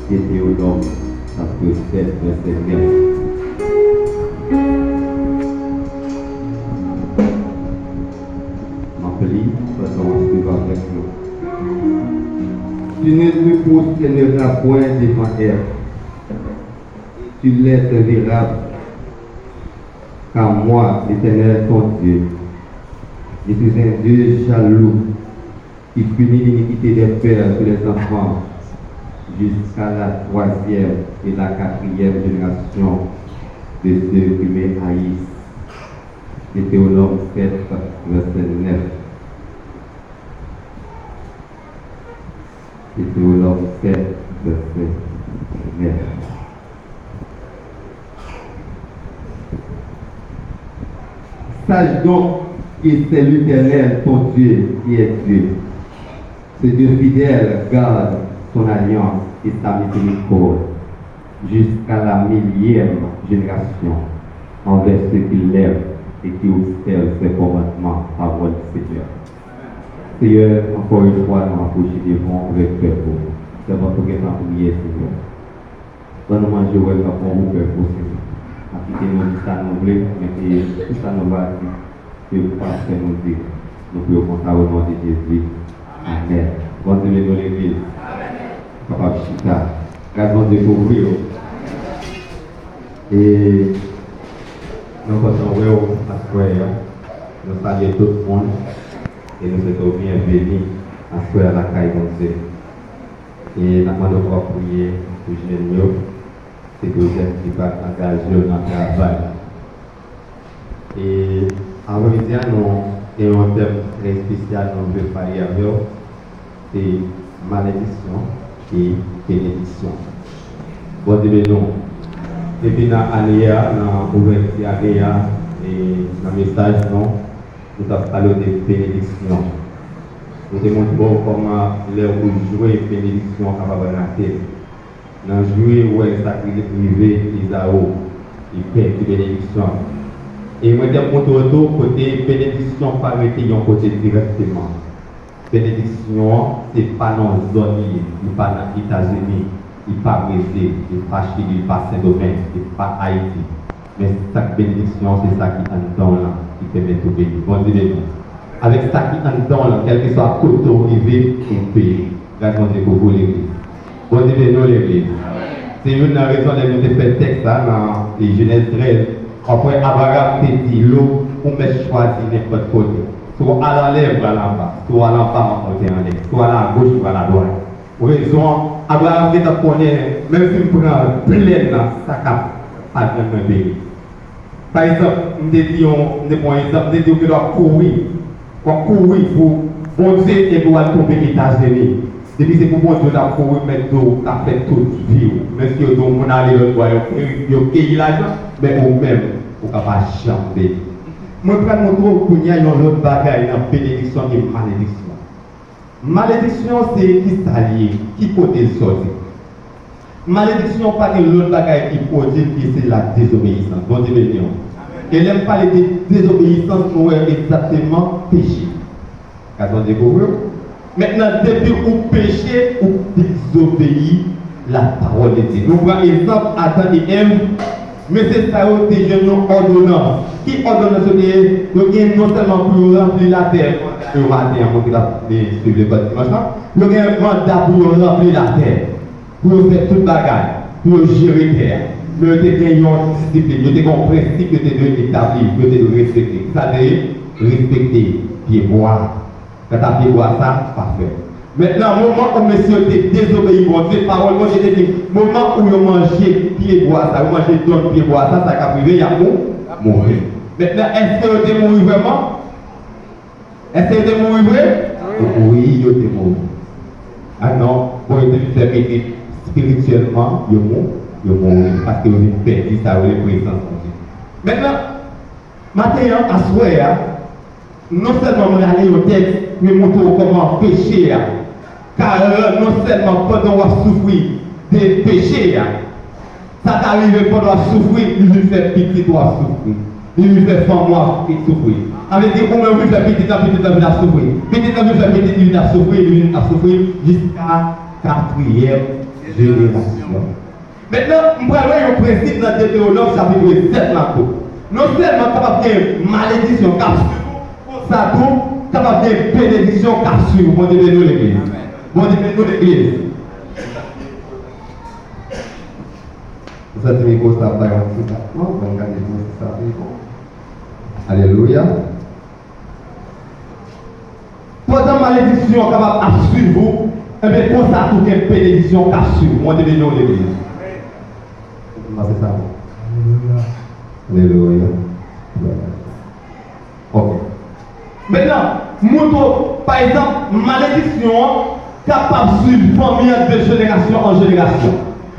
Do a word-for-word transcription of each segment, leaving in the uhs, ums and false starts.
Detewonòm, chapit sèt, vèsè nèf. M ap li pandan w ap swiv avèk nou. Tu ne te prosterneras point devant elle, et tu l'adorabas, car moi, l'Éternel ton Dieu, je suis un Dieu jaloux, qui punit l'iniquité des pères sur les enfants jusqu'à la troisième et la quatrième génération de ceux qui me haïssent. Detewonòm sèt, vèsè nèf. Detewonòm sèt, vèsè nèf. Sache donc que c'est l'Éternel, ton Dieu, qui est Dieu. Ce Dieu fidèle garde son alliance et sa miséricorde jusqu'à la millième génération envers ceux qui l'aiment et qui observent ses commandements, parole du Seigneur. Senyè, ankò yon fwa, nou apwoche devan w avèk kè pwòp. Sèvant ou gentan priye, Senyè. Ban nou manje wè k ap bon pou kè nou, Senyè. N ap kite nou di sa nou vle, men ke tout sa nou va di, ke pastè nou di, nou priye konsa o non de Jezi. Amèn. Bondye beni w, legliz. Kapab chita. Gras Bondye kouvri w. E nou kontan wè w aswè a. Nou salye tout moun. E nou swete w byenveni aswè a lakay Bondye. E n ap mande w kapab priye pou jèn yo. Se pou jèn ki pa angaje yo nan travay. E avrèdi a, nou gen yon tèm trè espesyal nou vle pale avè w. Se malediksyon e benediksyon. Bondye beni w. Depi nan ane a, nan ouvèti ane a, e nan mesaj nou, nou t ap pale w de benediksyon. Nou te montre w kòman lè ou jwe, benediksyon an kapab rate l. Nan jou yo, ou wè sa ki rive Ezaou, li pèdi benediksyon an. E mwen te ap montre w tou kote benediksyon pa rete yon kote dirèkteman. Benediksyon an, se pa nan yon zòn li ye, li pa nan Etazini, li pa Brezil, li pa Chili, li pa Sendomeng, li pa Ayiti. Men sa k benediksyon an, se sa ki anndan w lan ki pèmèt ou beni. Bondye beni w. Avèk sa ki anndan w lan, kèlkeswa kote w rive, ou beni. Gras Bondye kouvri w, legliz. Bondye beni w, legliz. Se youn nan rezon lè nou te fè tèks la nan Jenèz trèz, w ap wè Abraram te di Lot, ou mèt chwazi nenpòt kote. Si w al anlè, m pral anba. Si w al anba, m ap monte anlè. Si w al agoch, m pral adwat. Rezon an, Abraram gentan konnen, menm si m pran plèn nan, sa k ap pa jwenn mwen beni. Pa egzanp, m te di yon, m te pran yon egzanp, m te di w ke w ap kouri. W ap kouri pou Bondye epi w al tonbe Etazini. Depi se pou Bondye w t ap kouri, mèt di w t ap fè tout vi w. Menm si yo di w moun ale lòt bò, yo, yo keyi lajan, men ou menm, ou ka pa janm beni. Mwen pral montre w kounye a yon lòt bagay nan benediksyon e malediksyon. Malediksyon se ki sa l ye, ki kote l sòti. Malediksyon pa gen lòt bagay ki pwodui l ke se la dezobeyisans. Bondye beni w. E lè m pale de dezobeyisans, nou wè egzakteman peche. Gras Bondye kouvri w. Mentnan, depi ou peche, ou dezobeyi la parole de Dieu. Nou pran egzanp Adan e Èv. Mesye sa yo te jwenn yon òdonans. Ki òdonans yo te ye? Yo gen non sèlman pou yo ranpli latè, yo maten an, moun ki t ap, e, swiv lekòl dimanch lan, yo gen manda pou yo ranpli latè, pou yo fè tout bagay, pou yo jere tè a. Men yo te gen yon disiplin, yo te gen yon prensip yo te dwe etabli, yo te dwe respekte. Ki sa te ye? Respekte pyebwa. Kanta pyebwa sa, pa fè. Mentnan, moman ou mesye yo te dezobeyi Bondye, pawòl Bondye te di, moman ou yo manje pyebwa sa, yo manje donn pyebwa sa, sa k ap rive, y ap mou-, mouri. Mentnan, èske yo te mouri vrèman? Èske yo te mouri vre? Wi, yo te mouri. A non, bon, yo te vin fè pitit, espirityèlman, yo mou-, yo mouri, paske yo vin pèdi sa yo rele prezans Bondye. Mentnan, maten an, aswè a, non sèlman m rale yon tèks, men montre w kòman peche a ka rann non sèlman pandan w ap soufri de peche a, sa ka rive pandan w ap soufri, li vin fè pitit ou ap soufri. Li vin fè fanm ou ap soufri. Sa vle di, ou menm ou vin fè pitit lan, pitit lan vin ap soufri. Pitit lan vin fè pitit, li vin ap soufri, li vin ap soufri, jiska katriyèm jenerasyon. Mentnan, m pral wè yon prensip nan Detewonòm chapit sèt la tou. Non sèlman kapab gen malediksyon k ap swiv ou, konsa tou, kapab gen benediksyon k ap swiv ou. Bondye beni w, legliz. Bondye beni w, legliz. Ou santi mikwo sa ap bay yon ti batman? Bon, gade pou sa pi bon. Alelouya. Pandan malediksyon an kapab ap swiv ou, enben, konsa tou gen benediksyon k ap swiv ou. Bondye beni w, legliz. Pase sa bon. Alelouya. Ok. Mentnan, montre w, pa egzanp, malediksyon an kapab swiv fanmi an de jenerasyon an jenerasyon.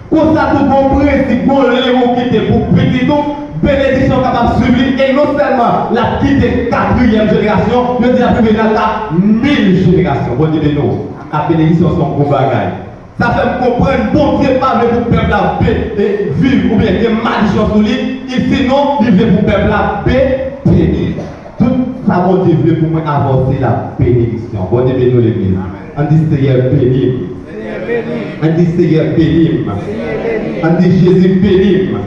Konsa tou, gon prensip, gon lyen ou kite pou pitit ou, benediksyon kapab swiv li, e non sèlman l ap kite katriyèm jenerasyon, yo di l ap rive nan ka mil jenerasyon. Bondye beni w. A, benediksyon se yon gwo bagay. Sa fè m konprann Bondye pa vle pou pèp la be-, e, viv oubyen gen malediksyon sou li, e sinon, li vle pou pèp la be-, beni. Tout sa Bondye vle pou mwen avè w, se la benediksyon. Bondye beni w, legliz. Ann di, Seyè, beni m. Ann di, Seyè, beni m. Ann di, Jezi, beni m.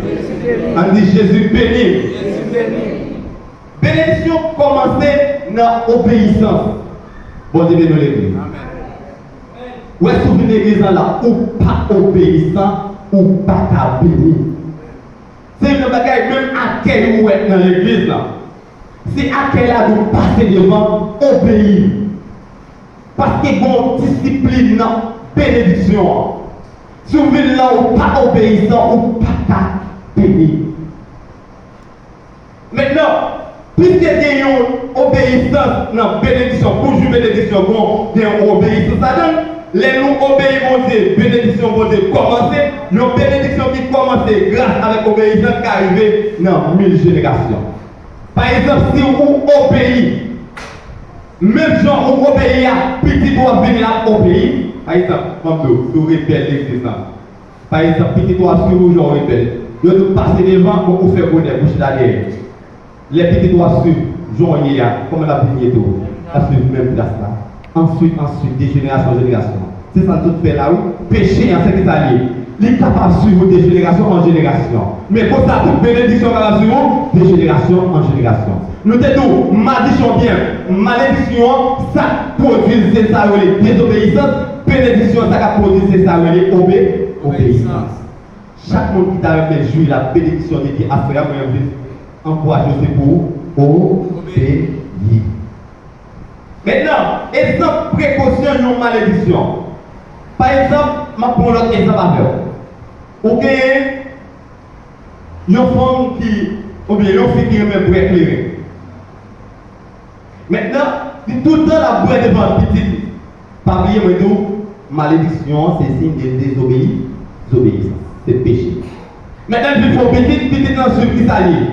Ann di, Jezi, beni m. Benediksyon kòmanse nan obeyisans. Bondye beni w, legliz. Ou wè, si w vin legliz la, la, ou pa obeyisan, ou pa ka beni. Se youn nan bagay, menm akèy ou wè nan legliz la. Si akèy la di w pase devan, obeyi. Paske gen yon disiplin nan benediksyon an. Si w vin la, ou pa obeyisan, ou pa ka beni. Mentnan, piske gen yon obeyisans nan benediksyon, pou jwi benediksyon, bon, gen yon obeyisans ladan l. Lè nou obeyi Bondye, benediksyon Bondye kòmanse. Yon benediksyon ki kòmanse gras avèk obeyisans ka rive nan mil jenerasyon. Pa egzanp, si ou obeyi, menm jan ou obeyi a, pitit ou ap vini, l ap obeyi. Pa egzanp, ban m di w, si w rebèl legliz la, pa egzanp, pitit ou ap swiv ou jan w rebèl. Yo di w pase devan, bon, ou fè bonè, bouch la dèyè. Lè pitit ou ap swiv jan w ye a, kòman l ap vin ye tou? L ap swiv menm tras la. Answit, answit, de jenerasyon an jenerasyon. Se sa n sot fè la, wi. Peche a, se ki sa l ye? Li kapab swiv ou de jenerasyon an jenerasyon. Men konsa tou, benediksyon kapab swiv ou de jenerasyon an jenerasyon. Nou te di w, malediksyon byen, malediksyon an, sa k pwodui l, se sa yo rele dezobeyisans. Benediksyon an, sa k ap pwodui l, se sa yo rele obe-, obeyisans. Chak moun ki ta renmen jwi la benediksyon de Dye aswè a, mwen anvi ankouraje w, se pou w obeyi. Mentnan, egzanp prekosyon yon malediksyon. Pa egzanp, m ap pran yon lòt egzanp avè w. Ou genyen yon fanm ki, oubyen yon fi ki renmen bwè kleren. Mentnan, li tout tan l ap bwè devan pitit li. Pa bliye mwen di w, malediksyon an se siy de dezobeyi-, dezobeyisans. Se peche. Mentnan, li vin fè yon pitit, pitit lan swiv ki sa l ye?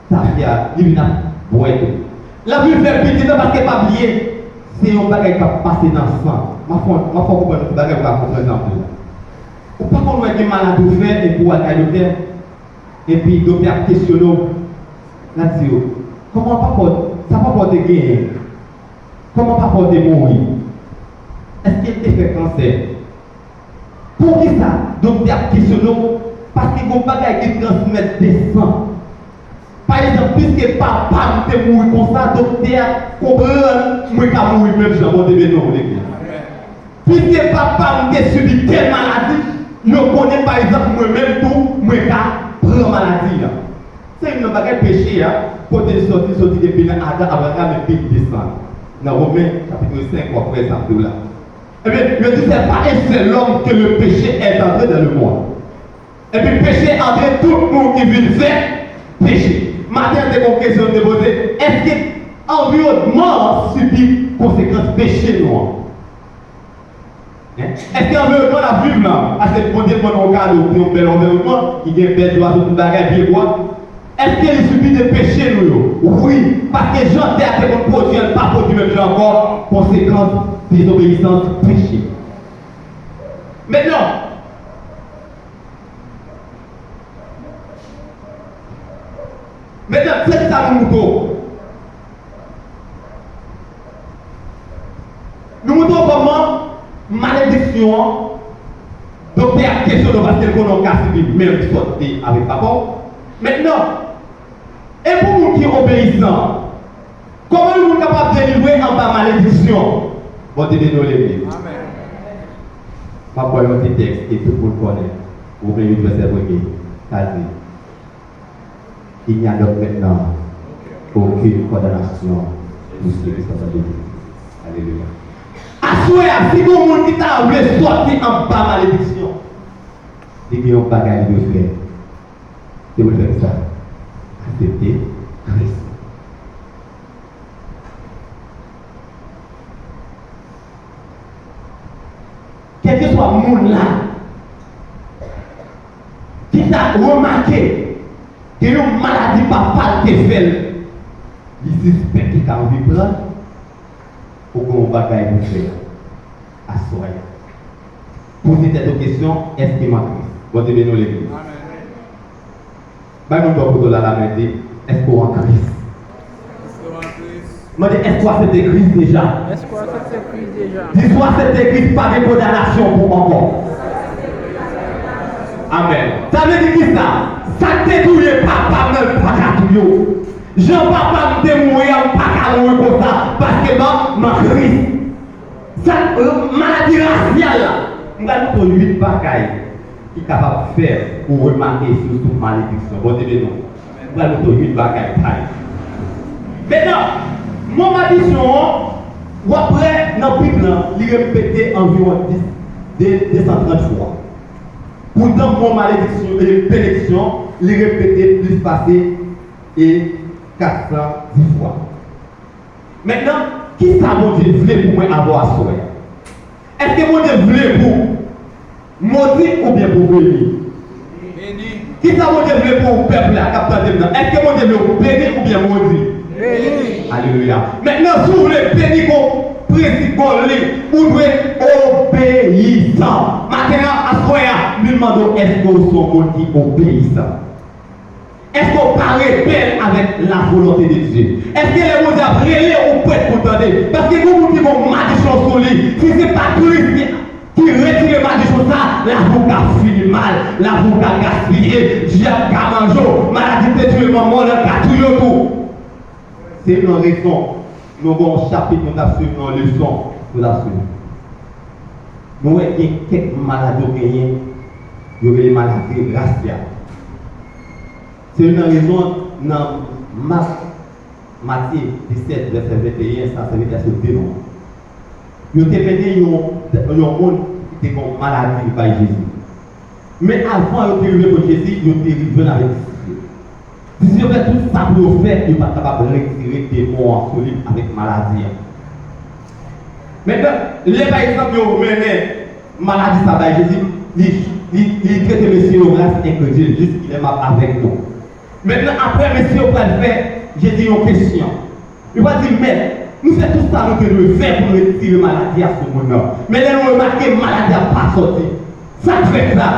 Tafya, li vin ap bwè tou. L ap vin fè pitit lan paske pa bliye, se yon bagay k ap pase nan san. M ap fè, m ap fè w konprann yon ti bagay ou ka konprann anpil. Ou pa konn wè gen maladi ou fè epi w al kay doktè? Epi doktè ap kesyone w. L ap di w, kòman papa w, sa papa w te genyen? Kòman papa w te mouri? Èske l te fè kansè? Poukisa doktè ap kesyone w? Paske gon bagay ki transmèt de san. Pa egzanp, piske papa m te mouri konsa, doktè a konprann mwen ka mouri menm jan. Bondye beni w, legliz. Piske papa m te sibi tèl maladi, yo konnen, pa egzanp, mwen menm tou, mwen ka pran maladi a. Se youn nan bagay peche a, kote l soti, l soti depi nan Adan, Abraram, epi l desann. Nan Women, chapit senk, w ap wè sa m di w la. Ebyen, yo di, c'est par un seul homme que le péché est entré dans le monde. Epi peche antre, tout moun ki vin fè peche. Maten an, te gen yon kesyon m te poze, èske anviwònman an sibi konsekans peche nou an? Èske anviwònman n ap viv la, paske Bondye ban nou yon kado, se yon bèl anviwònman, ki gen bèl zwazo, tout bagay, pye bwa, èske li sibi de peche nou yo? Wi, paske jan tè a te konn pwodui an, li pa pwodui menm jan ankò, konsekans dezobeyisans, peche. Mentnan, Mentnan, se ki sa nou montre w? Nou montre w kòman malediksyon an Doktè a kesyone w paske l konnen w ka sibi menm sòt te avèk papa w. Mentnan, e pou moun ki obeyisan, kòman yon moun kapab delivre anba malediksyon? Bondye beni w, legliz. Amèn. M ap ba w yon ti tèks ke tout moun konnen. Women uit, vèsè premye. Sa di, Il n'y a donc maintenant aucune condamnation pour ceux qui sont en Jésus. Alelouya. Aswè a, si gon moun ki ta vle sòti anba malediksyon, li gen yon bagay li dwe fè. Se pou l fè kisa? Aksepte Kris. Kèlkeswa moun la ki ta remake gen yon maladi papa l te fè l, li sispèk li ka anvi pran l, ou gen yon bagay pou fè aswè a. Poze tèt ou kesyon, èske m an Kris? Bondye beni w, legliz. Bay moun bò kote w la lamen, di, èske w an Kris? Mande, èske w aksepte Kris deja? Èske w aksepte Kris deja? Di, si w aksepte Kris, pa gen kondanasyon pou w ankò. Amèn. Sa vle di kisa? Sa k te touye papa m nan, li pa ka touye w. Jan papa m te mouri a, m pa ka mouri konsa, paske m an, m an Kris. Sa, maladi rasyal la, m pral montre w uit bagay ki kapab fè ou remake sou, sou malediksyon. Bondye beni w. M pral montre w uit bagay, pale. Mentnan, mo malediksyon an, w ap wè nan Bib lan, li repete anviwon dis, de, de san trant fwa. Poutan mo malediksyon e benediksyon, li repete plis pase e kat san dis fwa. Mentnan, kisa Bondye vle pou mwen avè w aswè a? Èske Bondye vle pou w modi oubyen pou w beni? Beni. Kisa Bondye vle pou pèp la k ap tande m nan? Èske Bondye vle w beni oubyen modi? Beni. Alelouya. Mentnan, si w vle beni, gon prensip, gon liy, ou dwe obeyisan. Maten an, aswè a, li mande w, èske w se yon moun ki obeyisan? Èske w pa rebèl avèk lavolonte de Dye? Èske lè Bondye ap rele, ou prèt pou w tande? Paske gen moun ki gon madichon sou li. Si se pa Kris ki, ki retire madichon sa, lavi w ka fini mal, lavi w ka gaspiye, dyab ka manje w, maladi te touye manman w, l ka touye w tou. Se youn nan rezon nou gen yon chapit nou t ap swiv, yon leson nou t ap swiv. Nou wè gen kèk maladi yo genyen, yo rele maladi rasyal. Se youn nan rezon nan Mak, Matye disèt, vèsè venteyen, sa sèvitè sot de non. Yo te mennen yon, yon moun ki te gen yon maladi bay Jezi. Men avan yo te rive kot Jezi, yo te jwenn avèk disip yo. Disip yo fè tout sa pou yo fè, yo pa t kapab retire demon an sou li avèk maladi an. Mentnan, lè pa egzanp yo mennen maladi sa bay Jezi, li, li, li trete mesye yo ras enkredil, jiskilè m ap avèk nou. Mentnan, apre, mesye yo pral fè Jezi yon kesyon. Yo pral di, Mèt, nou fè tout sa nou te dwe fè pou nou retire maladi a sou moun nan. Men lè nou remake maladi a pa sòti, sa k fè sa?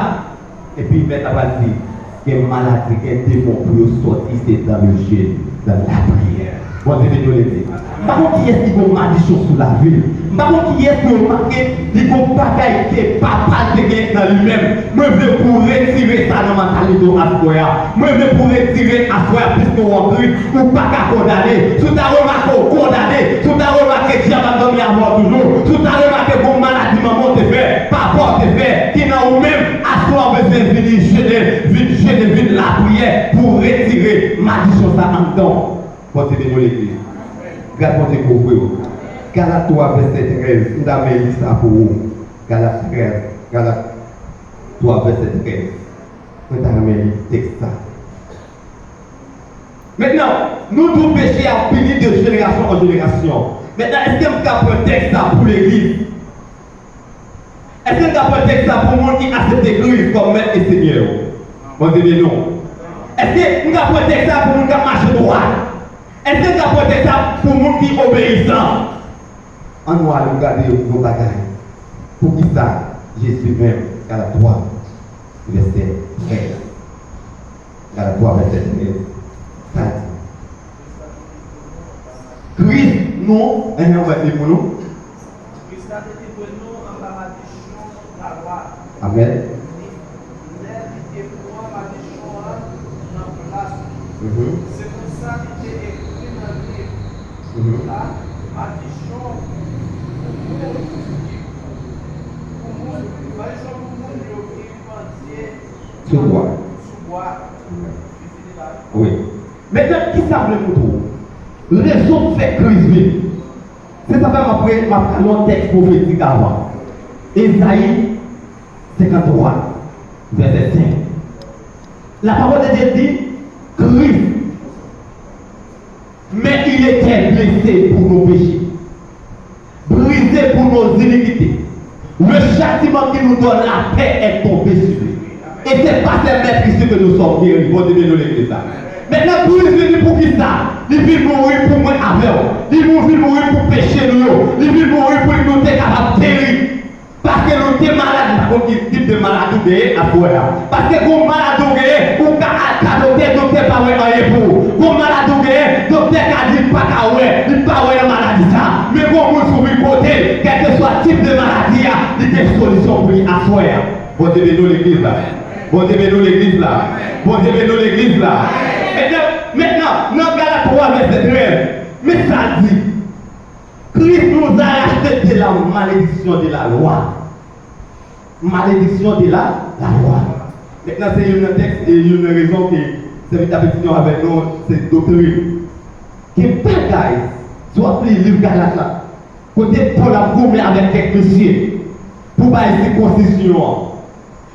Epi Mèt la pral di, gen maladi, gen demon pou yo sòti, se dans le jeûne, dans la prière. Bondye beni w, legliz. M pa konn kiyès ki gon madichon sou lavi l. M pa konn kiyès ki remake li gon bagay ke papa l te gen nan li menm. Mwen vle pou w retire sa nan mantalite w aswè a. Mwen vle pou w retire aswè a, piske w an Kris, ou pa ka kondane. Si w ta remake w kondane, si w ta remake dyab ap dòmi avè w toujou, si w ta remake gon maladi manman w te fè, papa w te fè, ki nan ou menm, aswè a w bezwen vini jene, vin jene, vin lapriyè pou w retire madichon sa anndan w. Bondye beni w, legliz. Gras Bondye kouvri w. Galat twa, vèsè trèz, m ta renmen li sa pou ou. Galat trèz, Galat twa, vèsè trèz. Mwen ta renmen li tèks sa. Mentnan, nou di w peche a pini de jenerasyon an jenerasyon. Mentnan, èske m ka pran tèks sa pou legliz? Èske m ka pran tèks sa pou moun ki aksepte Kris kòm Mèt e Senyè yo? Bondye beni w. Èske m ka pran tèks sa pou moun k ap mache dwat? Èske m ka pran tèks sa pou moun ki obeyisan? Ann nou al gade yon bagay. Poukisa Jezi menm, Galat twa, vèsè trèz. Galat twa, vèsè trèz, sa di, Kris nou, enhen, ou mèt li pou nou. Kris la delivre nou anba madichon lalwa. Amèn. Lè li te pran madichon an nan plas li. Mhm. Se konsa li te ekri nan liv Mhm. la, madichon pou moun ki, pou moun, madichon pou moun yo ki pandye Sou bwa. sou bwa. Mhm. Li fini la. Wi. Mentnan, ki sa m vle montre w? Rezon k fè Kris vini. Se sa fè m ap re-, m ap pran yon tèks pwofetik avan. Ezayi senkanntwa, vèsè senk. La parole de Dieu dit, Christ, mais il était blessé pour nos péchés, brisé pour nos iniquités. Le châtiment qui nous donne la paix est tombé sur lui. Et c'est par ses meurtrissures que nous sommes guéris. Bondye beni w, legliz la. Mentnan, Kris vini pou ki sa? Li vin mouri pou mwen avè w. Li mou-, vin mouri pou peche nou yo. Li vin mouri pou nou te kapab geri. Paske nou te malad, m pa konn ki tip de maladi w genyen aswè a. Paske gon maladi w genyen, ou ka al ka doktè, doktè pa wè anyen pou ou. Gon maladi w genyen, doktè ka di l pa ka wè, li pa wè nan maladi sa. Men gon moun si w vin kote l, kèlkeswa tip de maladi a, li gen solisyon pou li aswè a. Bondye beni w, legliz la. Bondye beni w, legliz la. Bondye beni w, legliz la. Mentnan, mentnan, nan Galat twa, vèsè trèz, men sa l di. Christ nous a rachetés de la malédiction de la loi. Malédiction de la, la loi. Mentnan, se youn nan tèks e youn nan rezon ke sèvitè Petignon avèk nou, se doktrin. Gen bagay, si w ap li liv Galat la, kote Pòl ap goumen avèk kèk mesye pou bay sikonsizyon an.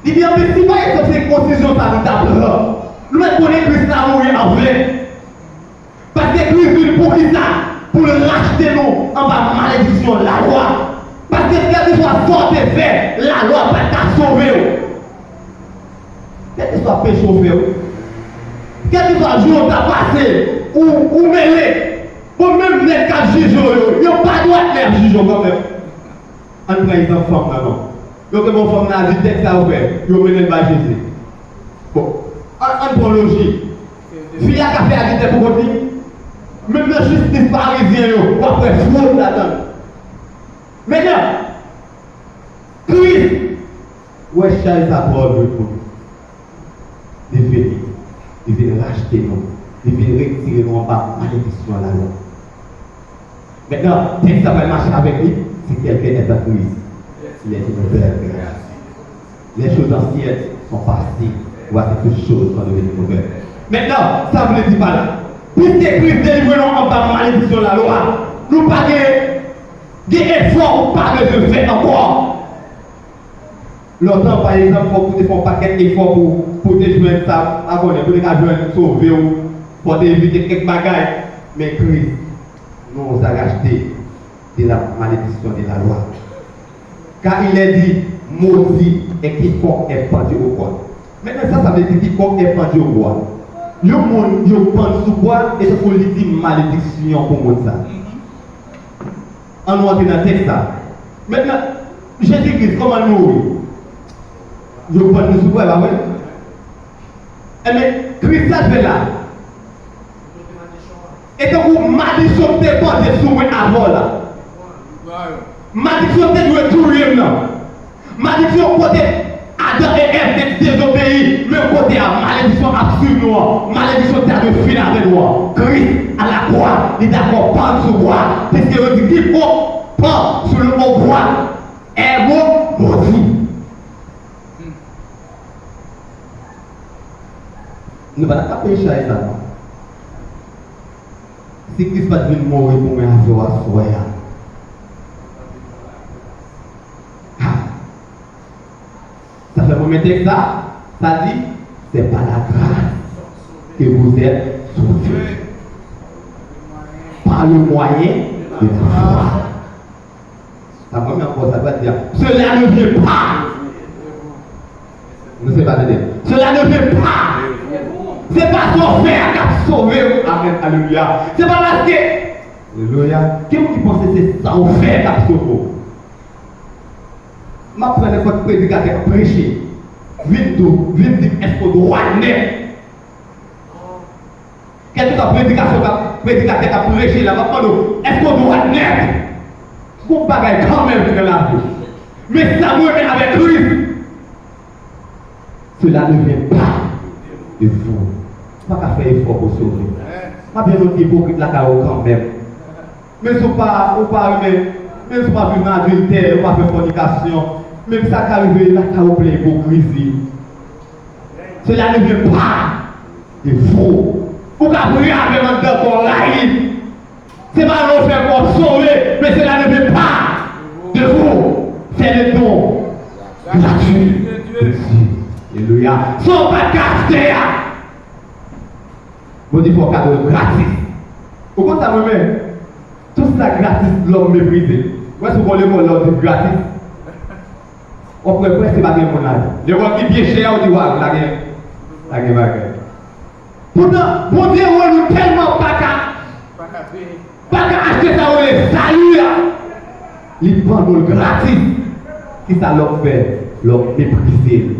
Li di, anben, si pa egzanp sikonsizyon sa nou t ap pran, nou mèt konnen Kris la mouri anven. Paske Kris vin pou ki sa? Pou l rachte nou anba malediksyon lalwa. Paske kèlkeswa sa w te fè, lalwa pa t ka sove w. Kèlkeswa peche w fè, wi. Kèlkeswa jan w ta pase, ou, ou mele. Bon, menm nèg k ap jije w yo, yo pa dwat lè y ap jije w kanmenm. Ann pran egzanp fanm nan, non. Yo gen bon fanm nan, a di tèks sa yo fè, yo mennen l bay Jezi. Bon, ann, ann pran lojik. Fi a ka fè adiltè pou kont li. Menm nan jistis farizyen yo, w ap wè fwod ladan l. Mentnan, Kris wè chay sa twò lou pou li. Li vini, li vin rachte nou, li vin retire nou anba malediksyon lalwa. Mentnan, tèks sa pral mache avèk li, si quelqu'un est en Christ, il est une nouvelle création. Les choses anciennes sont passées, voici toutes choses sont devenues nouvelles. Mentnan, sa vle di pa la, piske Kris delivre nou anba malediksyon lalwa, nou pa gen, gen efò ou pa bezwen fè ankò. Lontan, pa egzanp, fòk ou te fè yon pakèt efò pou, pou te jwenn sa, pa konnen, pou te ka jwenn sove w, fò w te evite kèk bagay. Men Kris nous a rachetés de la malédiction de la loi. Car il est dit, maudit est quiconque est pendu au bois. Mentnan, sa, sa vle di quiconque est pendu au bois. Yon moun yo pann sou bwa, e tankou li di malediksyon pou moun sa. Ann nou antre nan tèks sa. Mentnan, Jezi Kris, kòman l mouri? Yo pann li sou bwa, pa vre? Enben, Kris sa l fè la. E tankou malediksyon k te pandye sou mwen avè w la. Malediksyon te dwe touye m nan. Malediksyon kote Adan e Èv te dezobeyi, menm kote a, malediksyon ap swiv nou an. Malediksyon te dwe fini avè nou an. Kris, a la kwa, li dakò pann sou bwa. Piske yo di, quiconque pend sur le bois est maudit. Nou pa t ap ka peye chay sa, non. Si Kris pa t vin mouri pou mwen avè w aswè a. Ha! Sa fè mwen men tèks sa, sa di, c'est par la grâce que vous êtes sauvés. Par le moyen de la foi. Sa mwen men ankò, sa dwa di a. Cela ne vient pas. Nou se pa tande. Cela ne vient pas. Se pa sa w fè a k ap sove w. Amèn, alelouya. Se pa paske, alelouya, gen moun ki panse se sa w fè k ap sove w. M ap pran nenpòt predikatè k ap preche. Vin di w, vin di m èske w dwat nèt. Kèlkeswa predikasyon k ap, predikatè k ap preche la, m ap mande w, èske w dwat nèt? Gon bagay kanmenm ki nan lavi w. Men sa m renmen avèk Kris, Cela ne vient pas de vous. Ou pa ka fè efò pou w sove. M ap jwenn yon ti ipokrit lakay ou kanmenm. Menm si w pa, ou pa renmen, menm si w pa viv nan adiltè, ou pa fè fònikasyon, menm sa ka rive lakay ou plen ipokrizi. Cela ne vient pas de vous. Ou ka priye avè m anndan kò w rayi. Se pa lè w fè kò w sove, men cela ne vient pas de vous. C'est le don gratuit de Dieu. Alelouya. Sa w pa t ka achte a. Bondye fè w kado l gratis. Ou konn sa mwen menm? Tout sa gratis, lòm meprize. Ou wè si w gon lekòl lè w di gratis? W ap wè prèske pa gen moun la. Lekòl ki byen chè a, ou di, waw, la gen, la gen bagay. Poutan, Bondye wè nou tèlman pa ka, pa ka achte sa yo rele sali a. Li ban nou l gratis. Kisa lòm fè? Lòm meprize l.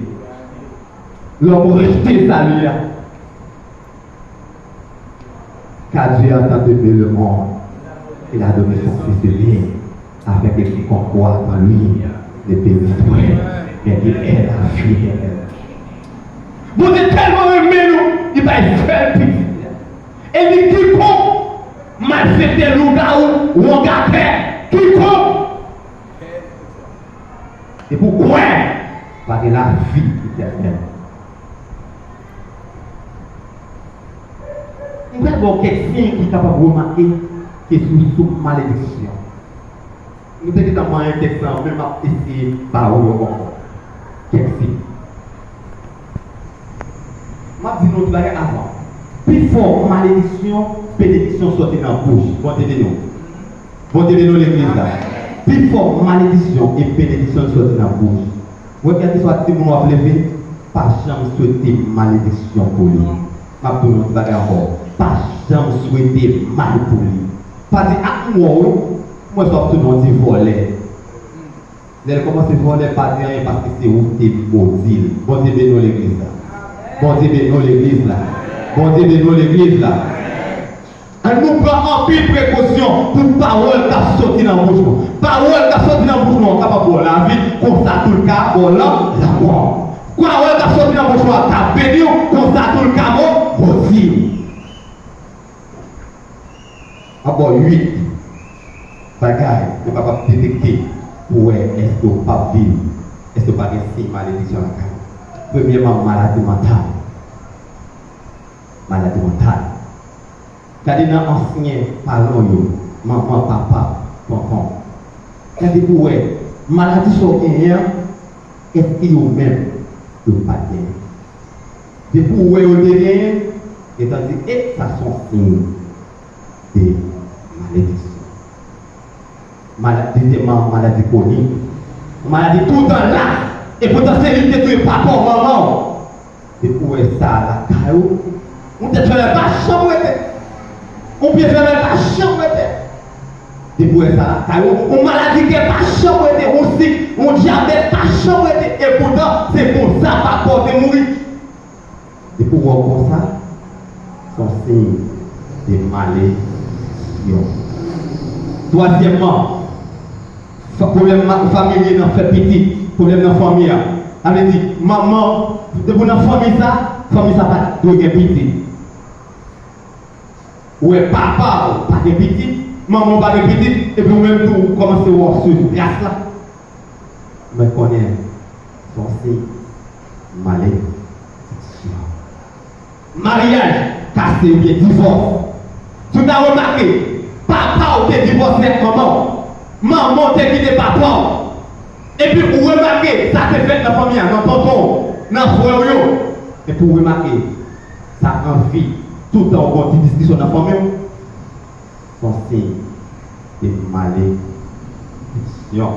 Lòm rejte sali a. Car Dieu a tant aimé le monde, il a donné son Fils unique, afin que quiconque croit en lui ne périsse point, mais qu'il ait la vie éternelle. Bondye tèlman renmen nou, li bay sèl pitit li a. E li di kikonk malfektè, lougawou, wongatè, kikonk, depi w kwè, w a gen lavi etènèl. M pral ba w kèk siy ki kapab remake ke si w sou malediksyon. Nou te gentan manyen tèks lan, men m ap eseye ba ou yo ankò. Kèk siy. M ap di nou yon ti bagay avan. Pifò malediksyon, benediksyon soti nan bouch. Bondye beni w. Bondye beni w, legliz la. Pifò malediksyon e benediksyon soti nan bouch. Ou wè, kèlkeswa timoun w ap leve, pa janm swete malediksyon pou li. M ap di w yon ti bagay ankò. Pa janm swete mal pou li. Pa di, "A, m wè w wi, m wè sa w ap tounen yon ti vòlè." Lè l kòmanse vòlè, pa di anyen, paske se ou ki te modi l. Bondye beni w, legliz la. Bondye beni w, legliz la. Bondye beni w, legliz la. Ann nou pran anpil prekosyon pou pawòl k ap soti nan bouch nou. Pawòl k ap soti nan bouch nou an kapab ba w lavi, konsa tou l ka ba w la, lanmò. Pawòl k ap soti nan bouch nou an ka beni w, konsa tou l ka mo-, modi w. M ap ba w uit bagay ou kapab detekte pou w wè èske w p ap viv, èske w pa gen siy malediksyon lakay ou. Premyèman, maladi mantal. Maladi mantal. Gade nan ansyen paran w yo, manman, papa, tonton. Gade pou w wè, maladi sa w genyen an, èske yo menm, yo pa t genyen? Depi w wè yo te genyen, gentan di, e, sa se yon siy de malediksyon. Mala-, dezyèmman, maladi kwonik. Yon maladi toutan la. E poutan se li ki te touye papa w, manman w. Depi w wè sa lakay ou, yon tèt fè mal pa janm rete. Yon pye fè mal pa janm rete. Depi w wè sa lakay ou, yon maladi kè pa janm rete, yon sik, yon dyabèt pa janm rete. E poutan, se konsa papa w te mouri. Depi w wè w konsa, se yon siy de malediksyon. Twazyèmman, fa-, pwoblèm ma-, familye nan fè pitit, pwoblèm nan fanmi a. Sa vle di, manman, depi w nan fanmi sa, fanmi sa pa t dwe gen pitit. Ou wè papa w pa gen pitit, manman w pa gen pitit, epi ou menm tou ou kòmanse wè w sou plas la. Mwen konnen se yon siy malediksyon. Maryaj kase oubyen divòs. Si w ta remake, papa w te divòse ak manman w, manman w te kite papa w, epi ou remake sa te fèt nan fanmi a, nan tonton w, nan frè w yo, epi ou remake sa anvi toutan w gon ti diskisyon nan fanmi w. Se yon siy de malediksyon.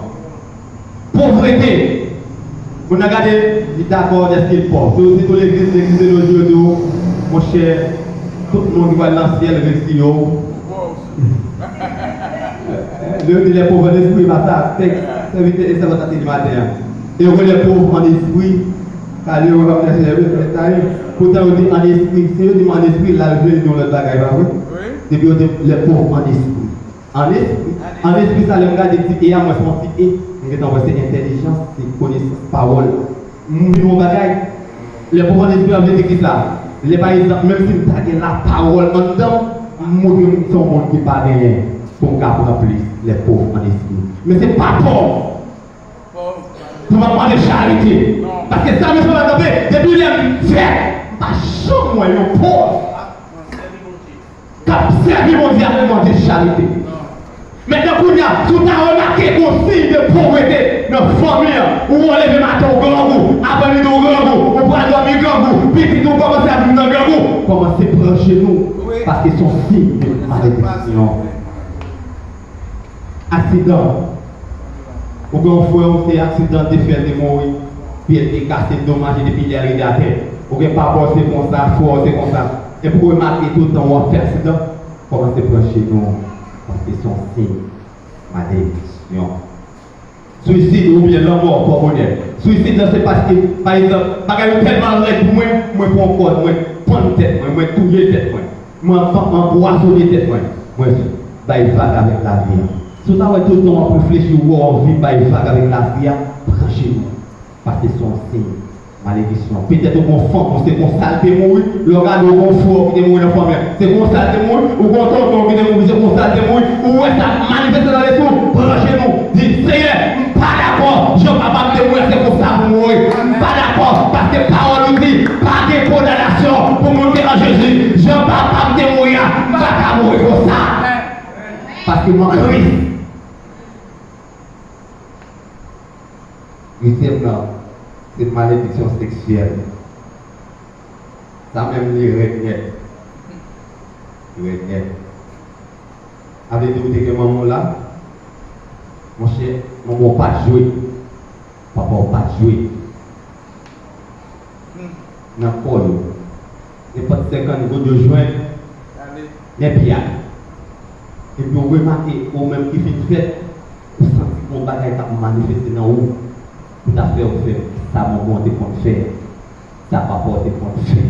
Povrete. Moun nan gade, li dakò dèske l pòv. Si w site legliz, legliz teoloji, yo di w, monchè, tout moun ki pral nan syèl resi yo. Lè yo di les pauvres en esprit, pa sa, tèks sèvitè e sèvant la te li maten an. Heureux les pauvres en esprit, car le royaume des cieux est à eux. Poutan yo di an espri. Si yo di m an espri, la yo vle di yon lòt bagay, pa vre? Wi. Depi yo di les pauvres en esprit. An espri, an espri sa, lè m gade ti e a, mwen se yon ti e. M gentan wè se entèlijans, se konesans, pawòl. M vin yon bagay. Lè pòv an espri an vle di kisa? Lè pa egzanp, menm si m ta gen lapawòl anndan m, m montre m se yon moun ki pa genyen pou m ka pran plis lè pòv an espri. Men se pa pòv pou m ap mande charite. Paske sa mesye la kanpe, depi lè m fèt, m pa janm wè yon pòv k ap sèvi Bondye ap mande charite. Mentnan kounye a, si w ta remake yon siy de povrete nan fanmi an, ou leve maten ou grangou, apremidi ou grangou, ou pral dòmi grangou, pitit ou kòmanse ap viv nan grangou, kòmanse pran jenou, paske se yon siy de malediksyon. Aksidan. Ou gen yon frè w, se aksidan te fè l te mouri, pye l te kase, domaje depi lè l rive atè. Ou gen papa w se konsa, frè w se konsa. Epi w remake tout tan w ap fè aksidan, kòmanse pran jenou, paske se yon siy malediksyon. Swisid oubyen lanmò twò bonè. Swisid lan se paske, pa egzanp, bagay yo tèlman rèd pou mwen, mwen pran kòd, mwen pann tèt mwen, mwen touye tèt mwen. Mwen an-, anpwazonnen tèt mwen. Mwen bay vag avèk lavi a. Si w ta wè tout tan w ap reflechi, ou wè w anvi bay vag avèk lavi a, pran jenou. Paske se yon siy malediksyon. Petèt ou gen yon fanm, ou se konsa l te mouri. Lè w gade, ou gen yon frè w ki te mouri nan fanmi an. Se konsa l te mouri. Ou gen yon tonton w ki te mouri, se konsa l te mouri. Ou wè sa manifeste nan lespri w, pran jenou. Di, Seyè, m pa dakò, jan papa m te mouri a, se konsa pou m mouri. M pa dakò, paske pawòl ou di, pa gen kondanasyon pou moun ki an Jezi. Jan papa m te mouri a, m pa ka mouri konsa. Paske m an Kris. Uityèm nan, se malediksyon seksyèl. Sa menm li rèd nèt. Li rèd nèt. Sa vle di ou te gen manman w la, monchè, manman w pa t jwe, papa w pa t jwe. Nan kò yo. Nenpòt senkant goud yo jwenn, men pye a. Epi w remake, ou menm ki fin fèt, ou santi yon bagay k ap manifeste nan ou, pou ta fè w fè sa manman w te konn fè, sa papa w te konn fè.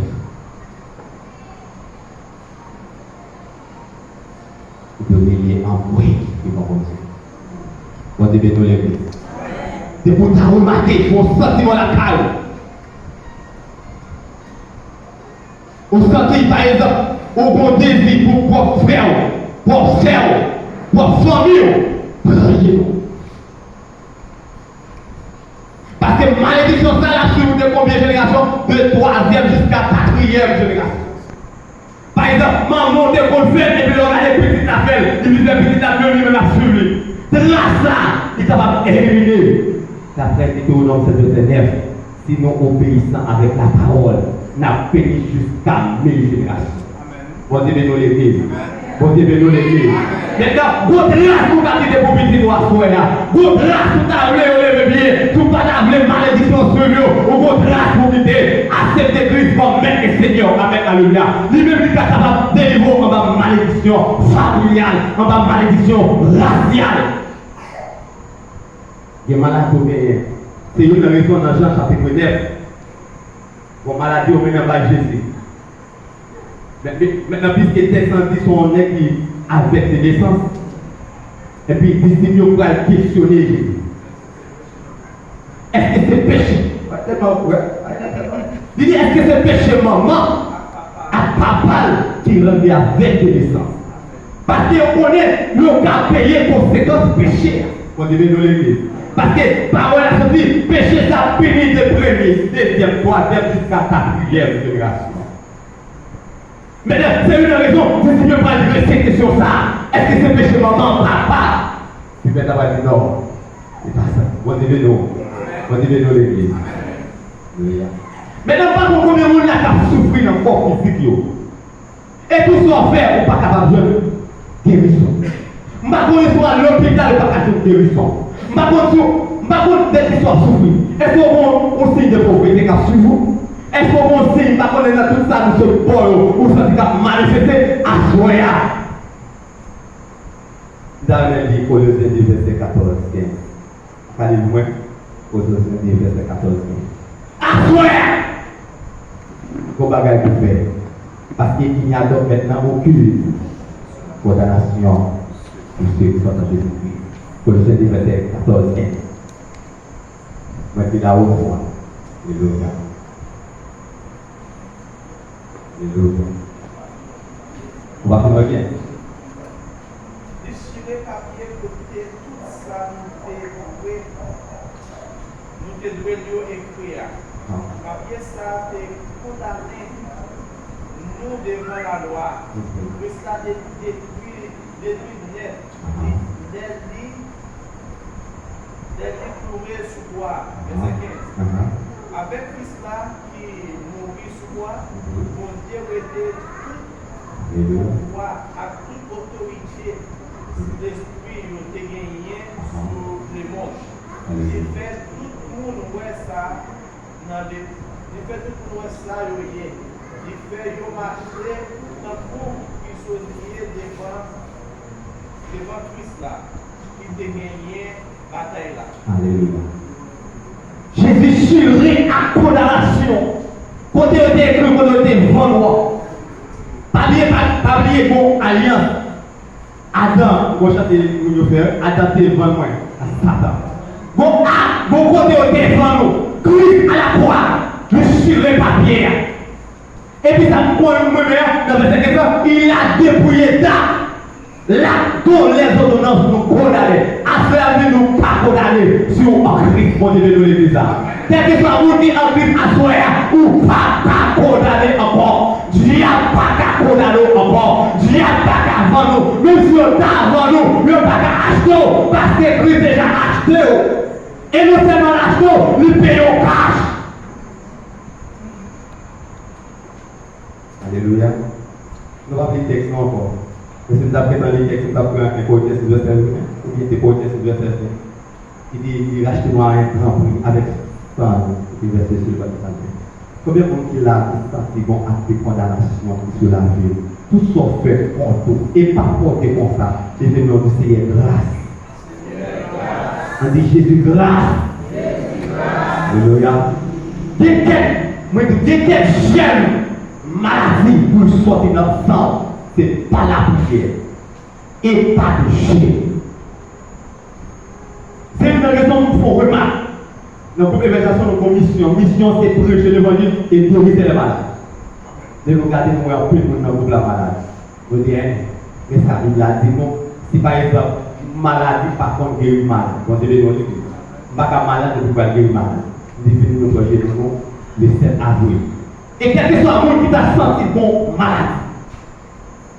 Ou te rele anmwey devan Bondye. Bondye beni w legliz. Depi w ta remake, fè yon santiman lakay ou. Ou santi, pa egzanp, ou gon dezi pou pwòp frè w, pwòp sè w, pwòp fanmi w, pran jenou. Paske malediksyon sa l ap swiv ou de konbyen jenerasyon? De twazyèm jiska katriyèm jenerasyon. Pa egzanp, manman w te konn fè l, epi lè w gade pitit la fè l, li vin fè pitit la menm, li menm ap swiv li. Tras la, li kapab elimine. Daprè Detewonòm sèt vèsè nèf, si nou obeyisan avèk lapawòl, n ap beni jiska mil jenerasyon. Bondye beni w legliz. Bondye beni w legliz. Mentnan, gon tras ou ka kite pou pitit ou aswè a. Gon tras ou ta vle yo leve pye. Si w pa ta vle malediksyon swiv yo, ou gon tras pou kite. Aksepte Kris kòm Mèt e Senyè w. Amèn, alelouya. Li menm li ka kapab delivre w anba malediksyon familyal, anba malediksyon rasyal. Gen maladi ou genyen. Se youn nan rezon nan Jan chapit nèf. Bon, maladi yo mennen bay Jezi. Men, men, mentnan, piske tèks lan di se yon nèg ki avèg de nesans, epi disip yo pral kesyone Jezi. Èske se peche? Li di, èske se peche manman ak papa l ki rann li avèg de nesans? Paske yo konnen yo ka peye konsekans peche a. Bondye beni w legliz. Paske pawòl la soti, peche sa pini de premye, dezyèm, twazyèm, jiska katriyèm jenerasyon. Mentnan, se youn nan rezon, disip yo pral drese kesyon sa a. Èske se peche manman, papa? Pipèt la pral di non. Se pa sa. Bondye beni w. Bondye beni w legliz. Alelouya. Mentnan, m pa konn konbyen moun la k ap soufri nan kò fizik yo. E tout sa w fè, ou pa kapab jwenn gerizon. M pa konnen si w al lopital, ou pa ka jwenn gerizon. M pa konn si w, m pa konn de kisa w ap soufri. Èske w gon yon siy de povrete k ap swiv ou? Èske w gon yon siy, m pa konnen nan tout sa nou sot ba w yo, ou santi k ap manifeste aswè a? M ta renmen li Kolosyen de vèsè katòz, kenz. Ka li pou mwen, Kolosyen de vèsè katòz, kenz. Aswè a! Gon bagay pou fè. Parce qu'il n'y a donc maintenant aucune condamnation pour ceux qui sont en Jésus-Christ. Kolosyen de vèsè katòz, kenz. Mwen ki la ou fwa. Alelouya. Alelouya. Ou pa konprann byen? Dechire papye kote tout sa nou te dwe, nou te dwe l yo ekri a. Ah. Papye sa a te kondane nou devan lalwa. Mhm. Kris la te detwi, detwi nèt. Aha. Lè li, lè li kloure sou kwa, vèsè kenz. Aha. Avèk Kris la ki mouri sou kwa, mhm, Bondye wete tout, alelouya, pouvwa ak tout otorite, mhm, lespri yo te genyen, aha, sou lemonn. Alelouya. Li fè tout moun wè sa nan de, li fè tout moun wè sa yo ye. Li fè yo mache tankou prizonye devan, devan Kris la, ki te genyen batay la. Alelouya. Jezi chire ak kondanasyon. Kote yo te ekri, kote yo te vann ou an. Pa bliye, pa, pa bliye gon alyans. Adan, gon chante moun yo fè, Adan te vann mwen a Satan. Gon a, gon kote yo te vann ou. Kris a la kwa, li chire papye a. Epi sa m konn mwen menm, nan vèsè kenz la, il a dépouillé date, l'acte dont les ordonnances nous condamnaient. Aswè a vini, nou pa kondane si w an Kris. Bondye beni w, legliz la. Kèlkeswa moun ki an Kris aswè a, ou pa ka kondane ankò. Dyab pa ka kondane w ankò. Dyab pa ka vann ou. Menm si yo ta vann ou, yo pa ka achte w, paske Kris deja achte w. E non sèlman l achte w, li peye w kach. Alelouya. Nou p ap li tèks nou ankò. Men si m t ap gentan li tèks, m t ap pran en Korentyen sis vèsè ven, oubyen de Korentyen sis vèsè ven. Li di, li rachte nou a un grand prix avec san l, epi vèsè sou l pa di sa l fè. Konbyen moun ki la ki santi gon ak de kondanasyon ki sou lavi w? Tout sa w fè kont ou, e pa pòte konsa, leve non di Seyè gras. Ann di Jezi gras. Alelouya. Gen kèk, mwen di, gen kèk jèn maladi pou l sòti nan san w, se pa lapriyè e pa de jèn. Se youn nan rezon m fè w remak. Nan gwoup evanjelisasyon, nou gon misyon. Misyon se preche levanjil e geri sè lè malad. Lè nou gade, nou wè anpil moun nan gwoup la malad. Nou di, en, men sa Bib la di nou, si pa egzanp, maladi pa konn geri mal. Bondye beni w, legliz. M pa ka malad epi m pral geri malad. M di vini nou pran jenou nou le sèt avril. E kèlkeswa moun ki ta santi gon maladi,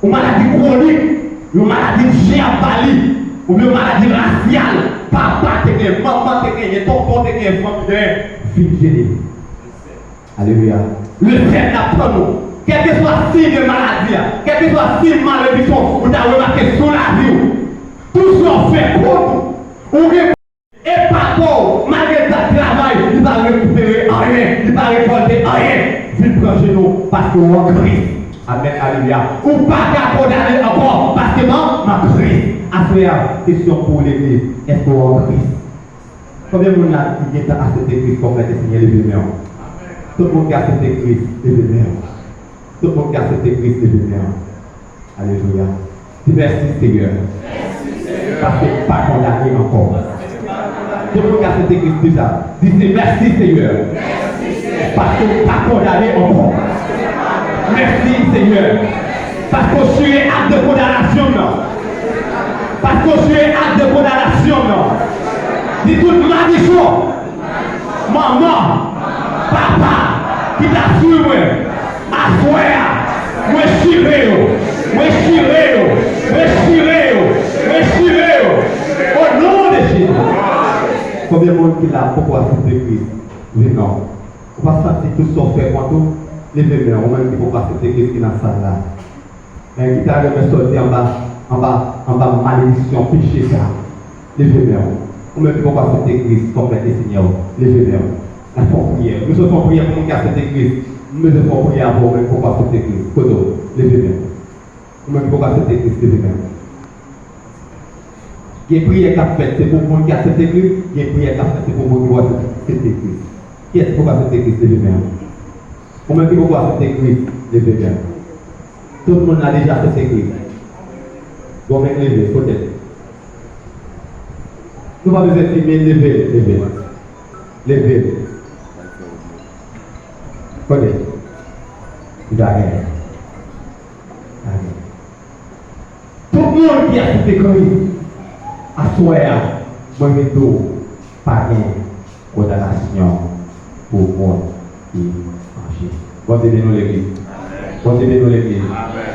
yon maladi kwonik, yon maladi dyab ba li, oubyen yon maladi rasyal, papa te gen, manman te gen, tonton te gen, fanmi te gen, vin jene. Alelouya. Lesèl n ap tann ou. Kèlkeswa siy de maladi a, kèlkeswa siy malediksyon ou ta remake sou lavi w, tout sa w fè kont ou, ou gen e pa pa w, malgre dat travay, li pa rekipere anyen, li pa rekòlte anyen. Vin pran jenou, paske w an Kris. Amèn, alelouya. Ou pa ka kondane ankò, paske m an, m an Kris. Aswè a, kesyon pou w legliz, èske w an Kris? Konbyen moun la ki gentan aksepte Kris kòm Mèt e Senyè, leve men w? Tout moun ki aksepte Kris, leve men w. Tout moun ki aksepte Kris, leve men w. Alelouya. Di, mèsi, Seyè. Paske m pa kondane ankò. Tout moun ki aksepte Kris deja, di, se mèsi, Seyè. Paske m pa kondane ankò. Mèsi, Seyè. Paske w chire ak de kondanasyon m nan. Paske w chire ak de kondanasyon m nan. Di tout madichon, manman, papa ki ta swiv mwen, aswè a, mwen chire yo, mwen chire yo, mwen chire yo, mwen chire yo. O non de Jezi. Konbyen moun ki la poko aksepte Kris? Leve men w. Ou pa santi tout sa w fè kont ou? Leve men w, ou menm ki poko aksepte Kris ki nan sal la. Men ki ta renmen sòti anba, anba, anba malediksyon peche sa. Leve men w. Ou menm ki poko aksepte Kris kòm Mèt e Senyè w, leve men w. N ap fè yon priyè. M bezwen fè yon priyè pou moun ki aksepte Kris. M bezwen fè yon priyè avè w menm ki poko aksepte Kris. Kote w? Leve men w. Ou menm ki poko aksepte Kris, leve men w. Gen priyè k ap fèt, se pou moun ki aksepte Kris. Gen priyè k ap fèt, se pou moun ki poko aksepte Kris. Kiyès ki poko aksepte Kris, leve men w. Ou menm ki poko aksepte Kris, leve men w. Tout moun la deja aksepte Kris. Bon, men leve, poutèt. Nou pa bezwen timid, leve, leve. Leve. Kote? Li pa genyen. Pa genyen. Tout moun ki aksepte Kris, aswè a, mwen vin di w, pa gen kondanasyon pou moun ki an Jezi. Bondye beni w, legliz. Bondye beni w, legliz.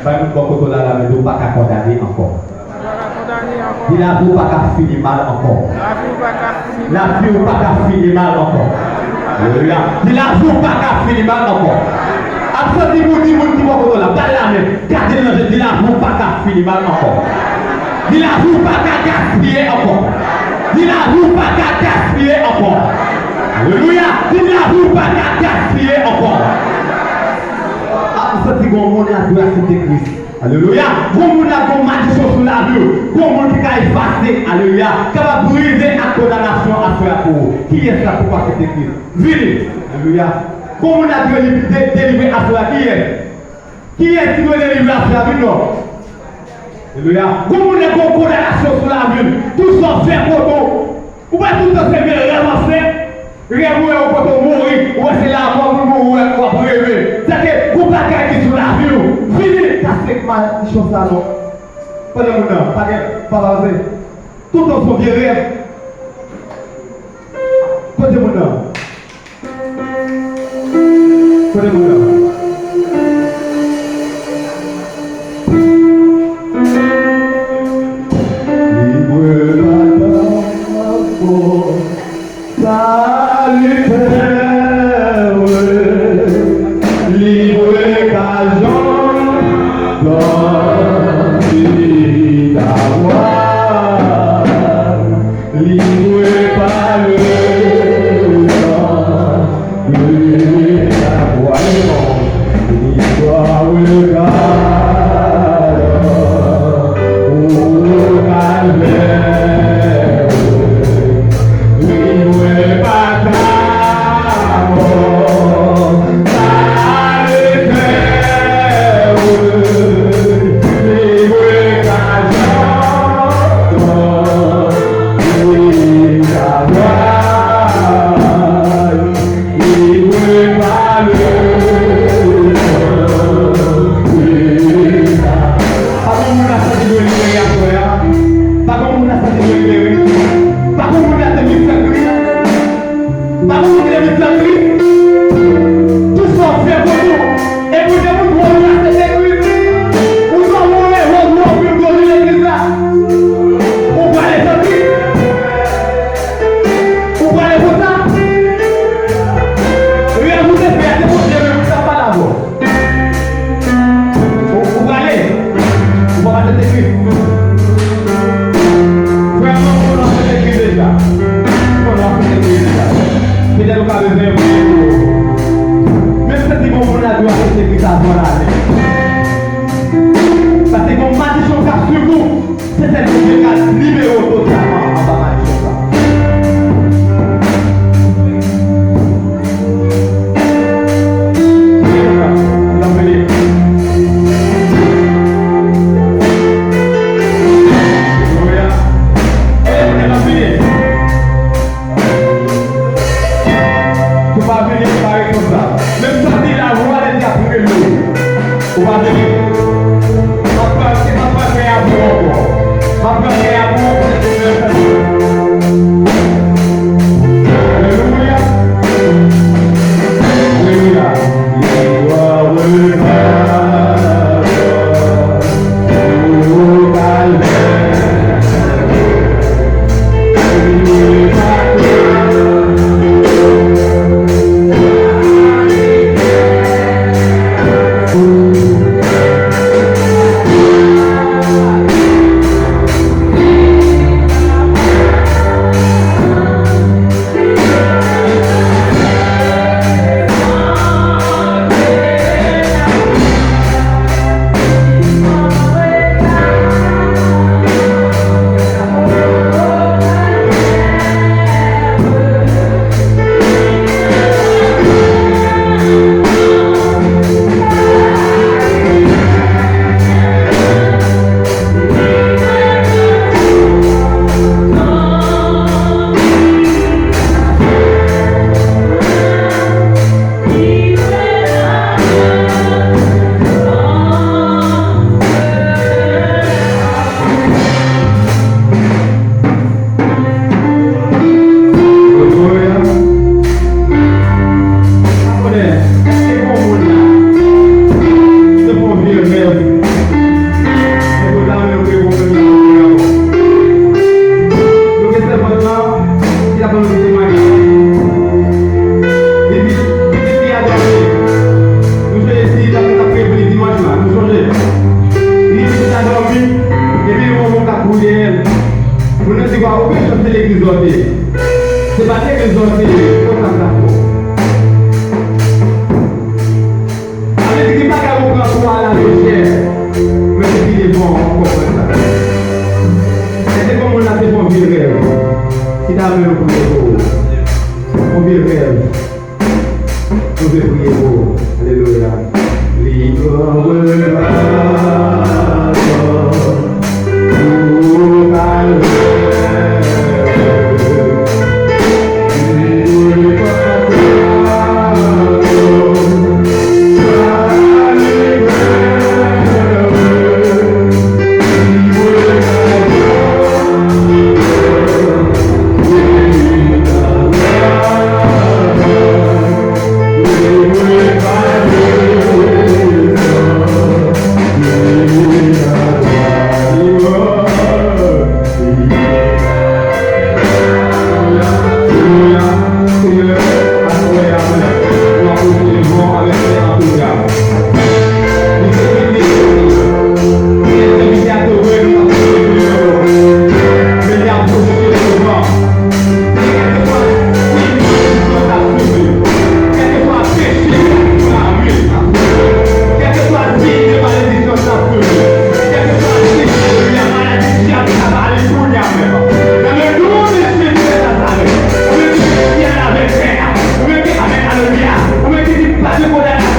Bay moun bò kote w la, la, men di w pa ka kondane ankò. Di lavi w pa ka fini mal ankò. Lavi w pa ka fini mal ankò. Alelouya. Di lavi w pa ka fini mal ankò. Ap santi pou di moun ki bò kote w la, ba l lamen. Gade l nan je, di lavi w pa ka fini mal ankò. Di lavi w pa ka gaspiye ankò. Di lavi w pa ka gaspiye ankò. Alelouya. Di lavi w pa ka gaspiye ankò. Ap santi gon moun la dwe aksepte Kris. Alelouya. Gon moun la gon madichon sou lavi w. Gon moun ki ka efase. Alelouya. Kapab brize ak kondanasyon aswè a pou ou. Kiyès la poko aksepte Kris? Vini. Alelouya. Gon moun la dwe li de- delivre aswè a. Kiyès? Kiyès ki dwe delivre aswè a? Vini non. Alelouya. Gon moun la gon kondanasyon sou lavi l. Tout sa w fè kote w. Ou pa tout tan se vye rèv w ap fè. Rèv ou wè ou kote w mouri, ou wè se la mò moun mouri w ap reve. Sèke gon bagay ki sou lavi w. Vini kase madichon sa non. Kote moun nan? Pa gen, pa pase. Tout tan se vye rèv. Kote moun nan? Kote moun nan? Li dwe pa ta fò. Salitè, wi, li dwe pa janm pèdi davwa, li dwe pa letan, wi, davwa, li dwe regarde. Pa gen moun la santi dwe libere aswè a. Pa gen moun la santi dwe libere. Pa gen moun la te vin fè Kris. Pa gen moun ki te vin fè Kris. Tout sa w fè pou nou. E pou te moun twò ou aksepte Kris. Ou twò ou e ou ou vin dòmi legliz la. Ou prale santi. Ou prale konsa. Rèv ou te fè a se Bondye menm ki t ap pale avè w. Ou, ou prale. Ou pa aksepte Kris. Frè m, ou konnen w aksepte Kris deja. Ou konnen w aksepte Kris deja. Petèt ou ka bezwen yon priye pou ou. Men m santi gon moun la dwe aksepte Kris avan lane. Paske gon madichon k ap swiv ou. Se sèl Bondye k ap libere w totalman anba madichon sa. Alelouya. Alelouya, n ap vini. Ou pa vini, ou pa responsab. Menm sa di lavwa lè di ap rele w. Ou pa vini. M ap pral, m ap pral fè apou ankò. M ap pral fè apou ankò. Alelouya. Alelouya. Sa vle di gen bagay ou pran pou al alejè, men se pi devan w ap konprann sa. Èske granmoun nan se yon vye rèv ki ta mennen nou priye pou ou? Yon vye rèv. Nou vle priye pou ou. Alelouya. Li pran revanj. Kèlkeswa siy malediksyon k ap swiv li, kèlkeswa peche k ap swiv li, kèlkeswa siy de malediksyon k ap swiv li, kèlkeswa siy de maladi dyab k ap ale kounye a menm, nan le nom de Jésus de Nazareth, ou mete syèl avèk tè a, ou mete, amèn, alelouya, ou mete li pase kondane